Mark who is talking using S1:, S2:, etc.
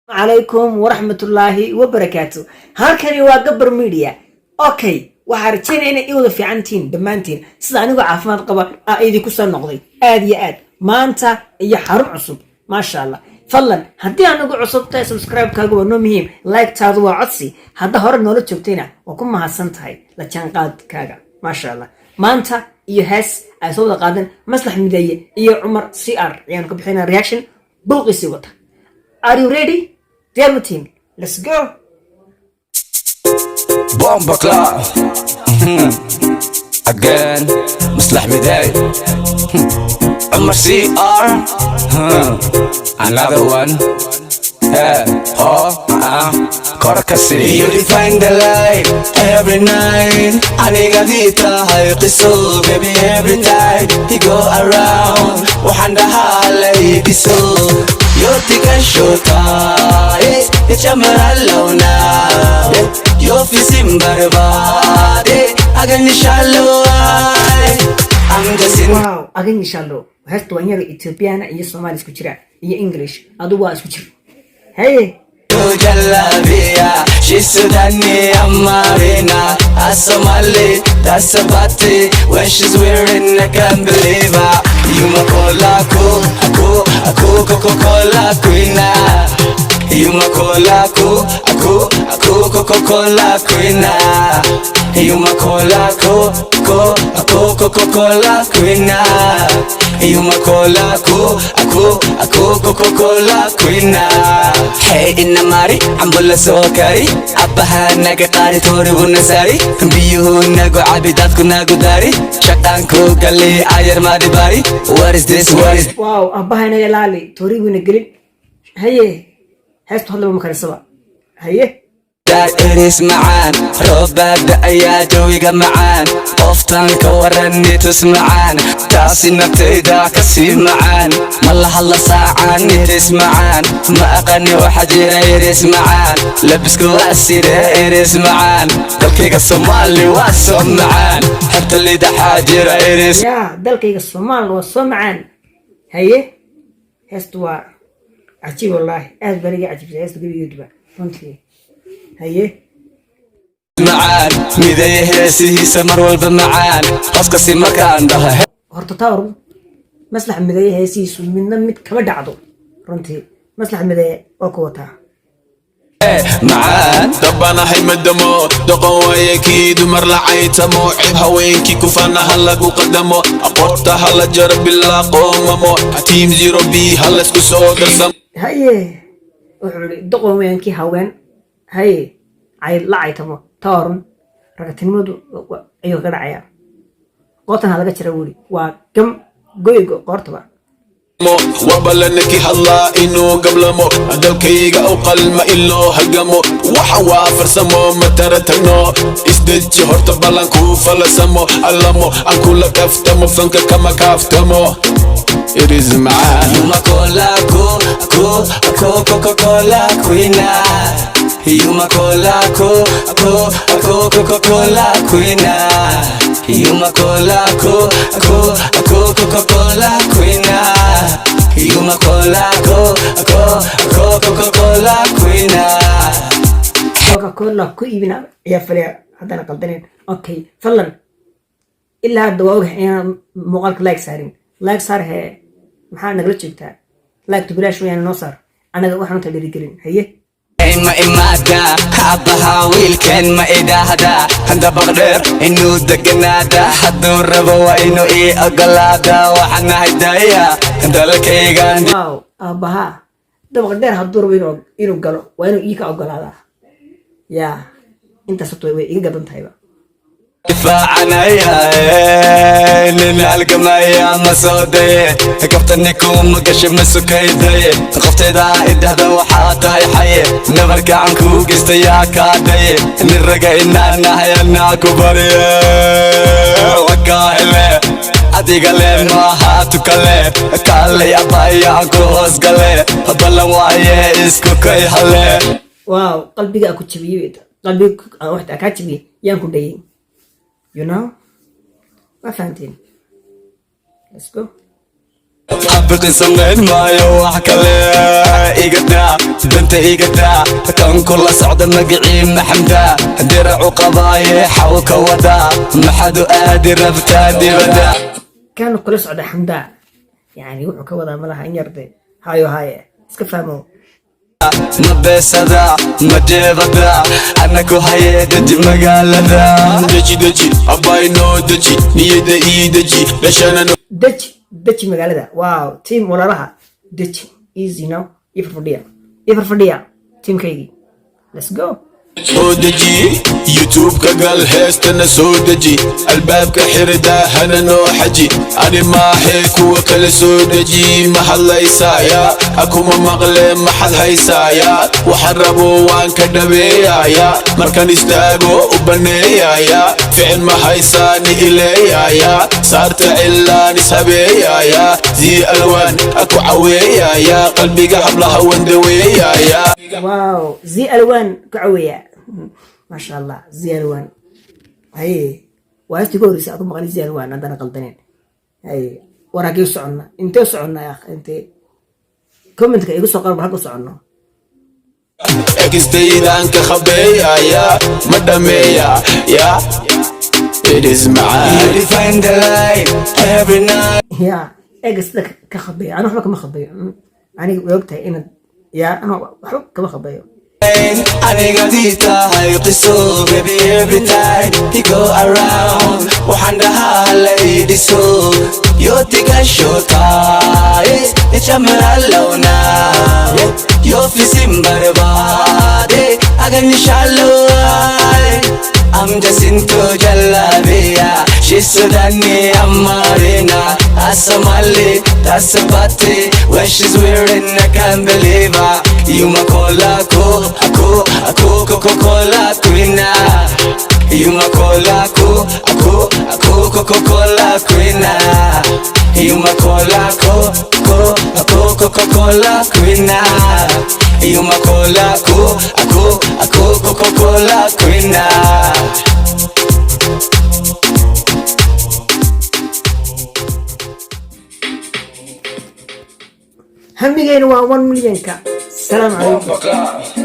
S1: Calaykum waraxmatullaahi wabarakaatu. Halkani waa Gabar Media. Okay, waxaa rajaynaya inay i wada fiicantihiin dhammaantiin, sida anigoo caafimaad qaba aa idinku soo noqday aad iyo aad maanta iyo xarun cusub, maasha Allah. Fadlan, haddii aanagu cusub tahay, subscribe-kaagu waa noo muhiim, like-taadu waa codsi. Hadda hore noola joogtayna, waa ku mahadsan tahay la jaanqaadkaaga, maasha Allah. Maanta iyo hees ay soo wada qaadeen Maslax Mideeye iyo Cumar CR ayaanu ka bixinaa reaction buuqiisii wata. Are you ready? Diyaar ma tihiin? Let's go.
S2: Bomboclaat. Again. Maslax Mideeye. Cumar CR. Another one. Hey, oh, Korkasi.
S3: You define the light every night. Anigadii tahay qiso, baby, every time he go around. Waxaan dhahaa laybiso. Yotikashota, ichamaralona. Yofisim barbade, aganishallo. I'm just in
S1: Wow, aganishallo. Heesta waa iyaga Ethiopiana iyo Soomaali isku jira iyo English, adu waa isku jir. Haye.
S3: Jalabiya, she's Sudani, I'm Marina, a Somali, that's a party. When she's wearing, I can't believe her. You my cola, co, co, co, Coca-Cola queen. You my cola, co, co, co, Coca-Cola queen. You my cola, co, co, co, Coca-Cola queen. You my cola, co, co, co, Coca-Cola queen. Hey, ina mari, ambula soo kari, abbaha naga qaari, toorigu nasaari, biyuhu nagu cabi, dadku nagu dari, shaqaan ku gali, ayar maadi bari. What is this? What is
S1: Wow, aabbaha inaga ilaali, tooriguina gelin. Haye, heestu hadlaba ma karisaba. Haye.
S3: That iris macaan, roobbaa da'ayaa, jawiga macaan, qoftan ka waran itus macaan, taasi naftayda ka sii macaan, ma la hadla saacaan iris macaan, ma aqani waxa jira iris macaan, labisku waa sidee iris macaan, dalkayga Soomaali waa soo macaan, xebta lidaxaa jira iris.
S1: Yaa, dalkayga Soomaal waa soo macaan. Haye, heestu waa cajiib, wallaahi aad baan iga cajiibsay heestu gebigeeduba runtii. Haye.
S3: Macaan Mideeye heesihiisa mar walba macaan, qoskasi markaan dhaho.
S1: Horta taa or Maslax Mideeye heesihiisu midna mid kama dhacdo runtii. Maslax Mideeye waa ku wataa.
S3: Macaan.
S4: Dabanahay madamo doqon waaye kii dumar la caytamo, cib haweenkii kufana ha lagu qadamo, aqoorta ha la jaro bilaa qoomamo, team zero b ha laysku soo darsamo.
S1: Haye, wuxuu ihi doqon weyaankii haween haye cay la caytamo. Taa orun ragatinimadu ayuu kaga dhacayaa, qoortan ha laga jira wuri, waa gam goygo qoortaba.
S4: Wabalanaki hadlaa inuu gablamo, dalkayga u qalma in loo halgamo, waxa waa farsamo ma taratagno, isdeji horta ballankuu falasamo, allamo aan kula kaftamo, fanka kama kaaftamo, iris macaan.
S3: You my cola, co, co, co, Coca-Cola queen. You my cola, co, co, co, Coca-Cola queen. You my cola, co, co, co, Coca-Cola queen. You my cola, co, co, co, Coca-Cola queen.
S1: Coca Cola ku iibina ayaa faliya haddana qaldaneen. Okay, fadlan, ilaa hadda waa ogahay inaan muuqaalka like saarin. Like saar hee, maxaa nagala joogtaa? Like to bilaash wayaan, noo saar, anaga waxaan unta dhiirigelin. Haye.
S3: Ma imaada abbaha wiilkeen, ma idhaahda dabaq dheer inuu deganaada, hadduu rabo waa inuu ii ogolaada, waxaan nahay daya dalkaygan.
S1: Wow, aabbaha dabaq dheer hadduu rabo inuu galo, waa inuu ii ka ogolaadaa. Yaa, intaas horta way iga gadan tahayba.
S3: Difaacanaya nin halgamaya, ma soo daye, kaftani kuma gashay, ma sukaydaye, qoftayda idhahda waxaa tahay xaye, nabarkacan kuu geystayaa kaa daye, nin raga inaan nahay anaa ku barye, wakaa hele adiga le maaha tukale, kaalay abayaan ku hoos gale, ballan waaye isku kay hale.
S1: Wow, qalbiga ku jabiyey, qalbiga waxta kaa jabiyey yaan ku dhayay, you know, waa fahanteen. Let's go.
S3: Habiqin, samayn maayo wax kale. Igadaa danta, igadaa kan kula socda. Magicii Maxamda, diracu qabaaye, xaw ka wadaa? Maxaad u aadi rabtaa dibadda?
S1: Kan kula socda Xamdaa, yani wuxuu ka wadaa malaha in yarde hayo haye, iska fahmo.
S3: Ma beesada, ma jeebada, ana ku haye, deji magaalada.
S4: Deji, deji abbay, noo deji niyada, ii deji dhashana.
S1: Deji, deji magaalada. Wow, team walaalaha, deji, easy now. Ii farfadhiya, ii farfadhiya teamkaygii, let's go.
S4: Soo deji YouTube-ka, gal heestana, soo deji albaabka, xiridaahana noo xaji. Ani maahee, kuwa kale soo deji. Ma hadlaysaaya? Akuma maqle. Maxad haysaaya? Waxaan rabo waan ka dhabeeyaaya, markaan istaago u baneeyaaya. Ficil ma haysaani ileeyaaya, saarta cilaan ishabeeyaaya, zii alwaan aku caweeyaaya, qalbiga hablaha wandaweeyaaya.
S1: Wow, zi alwaan ku caweeya, maasha Allah. Zi alwaan haye, waa heestii ka horreysay aad ku maqlay zi alwaan, haddana qaldaneen haye. War hagee soconna? Intee soconna ya akh? Intee? Commentka igu soo qor halka soconno.
S4: Extaydan ka khabeeyaya, ma dhameeya ya, it is
S3: You
S4: macaan.
S3: Define the line every night.
S1: Ya eega sida ka khabeeyo, ana waxba kama khabeeyo. Aniga way ogtahay inaad ya ana waxba kama khabeeyo.
S3: Aniga dii tahay qiso, baby. Every time you go around, waxaan dhahaa la ii dhiso. Yotigashotaay ichamaralowna yofisim barbaade aganyishaloway. I'm just into Jalabia. She's Sudani, I'm Marina. A Somali, that's a party. When she's wearing, I can't believe her. You my cola, co, co, co, Coca-Cola queen. You my cola, co, co, co, Coca-Cola queen. You my cola, co, co, co, Coca-Cola queen. You my cola, co, co, co, Coca-Cola queen.
S1: Hamigeena waa 1 millionka. Salaamu calaykum.